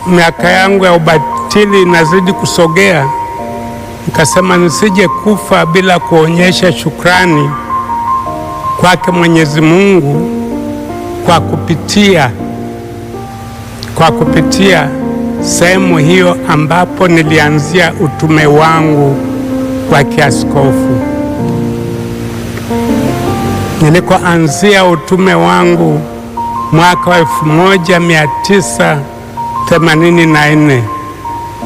Miaka yangu ya ubatili inazidi kusogea, nikasema nisije kufa bila kuonyesha shukrani kwake Mwenyezi Mungu kwa kupitia sehemu hiyo ambapo nilianzia utume wangu wa kiaskofu. Nilikoanzia utume wangu mwaka wa 1984.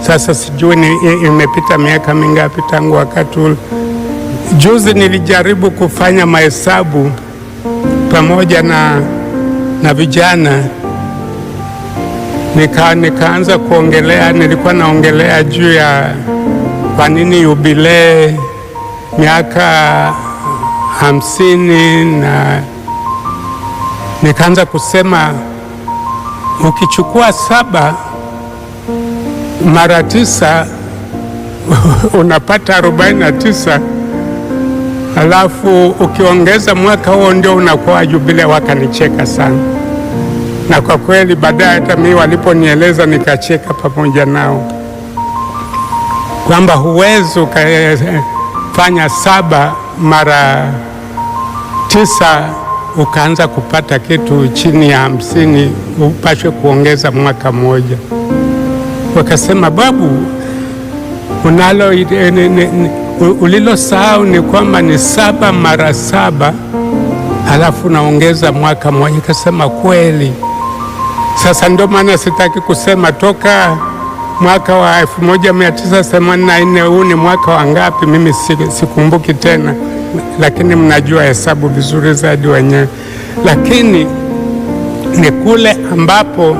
Sasa sijui ni imepita miaka mingapi tangu wakati ule. Juzi nilijaribu kufanya mahesabu pamoja na vijana nikaanza kuongelea, nilikuwa naongelea juu ya kwa nini yubilee miaka 50 na nikaanza kusema ukichukua 7 mara 9 unapata 49, alafu ukiongeza mwaka huo ndio unakuwa jubilee. Wakanicheka sana, na kwa kweli baadaye hata mimi waliponieleza nikacheka pamoja nao kwamba huwezi ukafanya 7 mara 9 ukaanza kupata kitu chini ya 50, upashwe kuongeza mwaka mmoja. Wakasema, babu, unalo ulilosahau ni kwamba ni 7 mara 7 halafu naongeza mwaka mmoja. Nikasema kweli. Sasa ndio maana sitaki kusema toka mwaka wa 1984 huu ni mwaka wa ngapi, mimi sikumbuki tena, lakini mnajua hesabu vizuri zaidi wenyewe. Lakini ni kule ambapo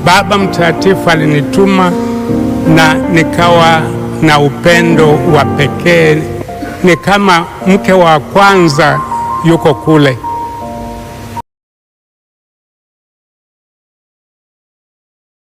Baba Mtakatifu alinituma na nikawa na upendo wa pekee, ni kama mke wa kwanza yuko kule.